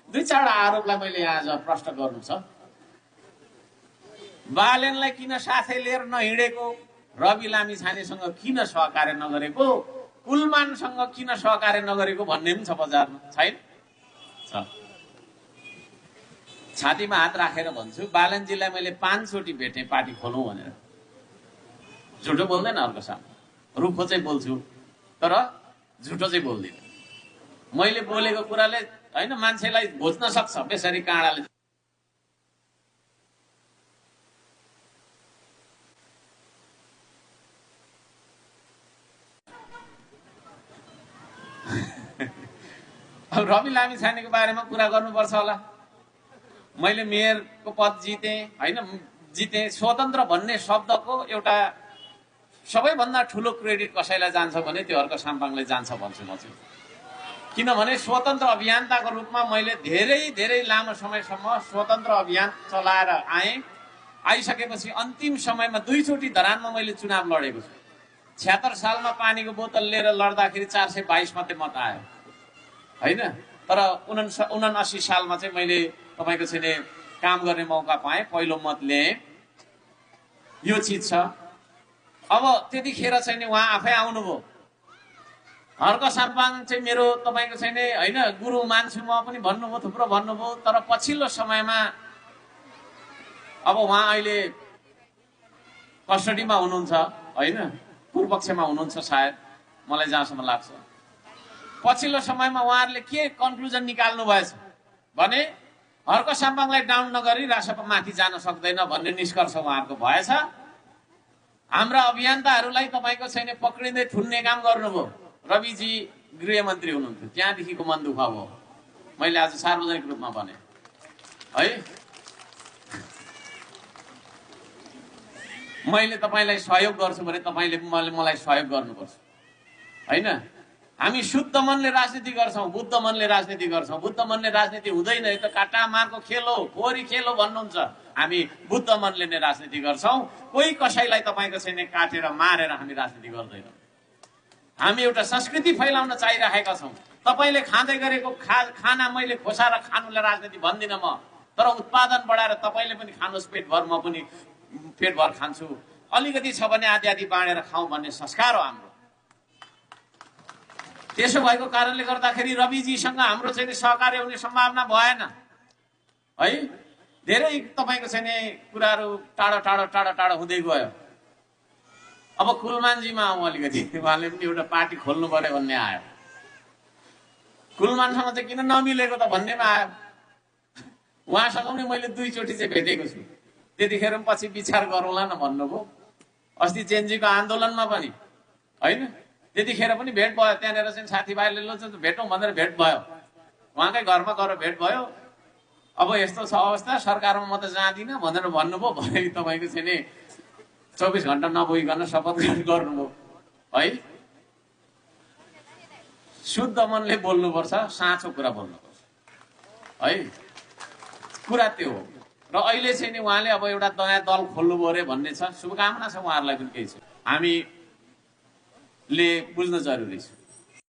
दुई चारवटा आरोपलाई मैले आज प्रश्न गर्नु छ। बालेनलाई किन साथै लिएर नहिँडेको, रवि लामिछानेसँग किन सहकार्य नगरेको, कुलमानसँग किन सहकार्य नगरेको भन्ने पनि छ बजारमा, छैन? छ। छातीमा हात राखेर भन्छु, बालनजीलाई मैले 5 चोटि भेटेँ पार्टी खोलौँ भनेर। झुटो बोल्दैन अर्को सामु, रुखो चाहिँ बोल्छु तर झुटो चाहिँ बोल्दिनँ। मैले बोलेको कुराले होइन मान्छेलाई घोच्न सक्छ बेसरी काँडाले। अब रवि लामिछानेको बारेमा कुरा गर्नुपर्छ होला। मैले मेयरको पद जितेँ होइन, जितेँ। स्वतन्त्र भन्ने शब्दको एउटा सबैभन्दा ठुलो क्रेडिट कसैलाई जान्छ भने त्यो हर्क साम्पाङले जान्छ भन्छु म चाहिँ। किनभने स्वतन्त्र अभियन्ताको रूपमा मैले धेरै लामो समयसम्म स्वतन्त्र अभियान चलाएर आएँ। आइसकेपछि अन्तिम समयमा 2 चोटि धरानमा मैले चुनाव लडेको छु। 76 सालमा पानीको बोतल लिएर लड्दाखेरि 422 मात्रै मत आयो होइन। तर 79 सालमा चाहिँ मैले तपाईँको चाहिँ काम गर्ने मौका पाएँ, पहिलो मत ल्याएँ। यो चिज छ। अब त्यतिखेर चाहिँ उहाँ आफै आउनुभयो। हर्क साम्पाङ चाहिँ मेरो तपाईँको चाहिँ होइन गुरु मान्छु म पनि भन्नुभयो, थुप्रो भन्नुभयो। तर पछिल्लो समयमा अब उहाँ अहिले कस्टडीमा हुनुहुन्छ होइन, पूर्वपक्षमा हुनुहुन्छ सायद, मलाई जहाँसम्म लाग्छ। पछिल्लो समयमा उहाँहरूले के कन्क्लुजन निकाल्नु भएछ भने हर्क साम्पाङलाई डाउन नगरी रासपा माथि जान सक्दैन भन्ने निष्कर्ष उहाँहरूको भएछ। हाम्रा अभियन्ताहरूलाई तपाईँको छैन पक्रिँदै थुन्ने काम गर्नुभयो। रविजी गृहमन्त्री हुनुहुन्थ्यो, त्यहाँदेखिको मन दुःख भयो। मैले आज सार्वजनिक रूपमा भने है, मैले तपाईँलाई सहयोग गर्छु भने तपाईँले मलाई सहयोग गर्नुपर्छ होइन। हामी शुद्ध मनले राजनीति गर्छौँ, बुद्ध मनले राजनीति गर्छौँ। बुद्ध मनले राजनीति हुँदैन, यो त काटामारको खेल हो, फोहोरी खेल हो भन्नुहुन्छ। हामी बुद्ध मनले नै राजनीति गर्छौँ। कोही कसैलाई तपाईँको चाहिँ काटेर मारेर हामी राजनीति गर्दैनौँ। हामी एउटा संस्कृति फैलाउन चाहिरहेका छौँ। तपाईँले खाँदै गरेको खाना मैले खोसाएर खानुलाई राजनीति भन्दिनँ म, तर उत्पादन बढाएर तपाईँले पनि खानुहोस् पेटभर, म पनि पेटभर खान्छु। अलिकति छ भने आधी बाँडेर खाउँ भन्ने संस्कार हो हाम्रो। त्यसो भएको कारणले गर्दाखेरि रविजीसँग हाम्रो चाहिँ सहकार्य हुने सम्भावना भएन है। धेरै तपाईँको चाहिँ कुराहरू टाढा हुँदै गयो। अब कुलमानजीमा आउँ अलिकति। उहाँले पनि एउटा पार्टी खोल्नु पर्यो भन्ने आयो। कुलमानसँग चाहिँ किन नमिलेको त भन्नेमा आयो। उहाँसँग पनि मैले 2 चोटि चाहिँ भेटेको छु। त्यतिखेर पनि पछि विचार गरौँला न भन्नुभयो। अस्ति जेनजीको आन्दोलनमा पनि होइन, त्यतिखेर पनि भेट भयो। त्यहाँनिर चाहिँ साथीभाइले ल भेटौँ भनेर भेट भयो। उहाँकै घरमा गएर भेट भयो। अब यस्तो छ अवस्था, सरकारमा म त जाँदिनँ भनेर भन्नुभयो। भरे तपाईँको चाहिँ नि 24 घण्टा नबोइकन शपथ गर्नुभयो है। शुद्ध मनले बोल्नुपर्छ, साँचो कुरा बोल्नुपर्छ है। कुरा त्यो हो। र अहिले चाहिँ नि उहाँले अब एउटा नयाँ दल खोल्नुभयो अरे भन्ने छ। शुभकामना छ उहाँहरूलाई पनि। केही छ हामीले बुझ्न जरुरी छ।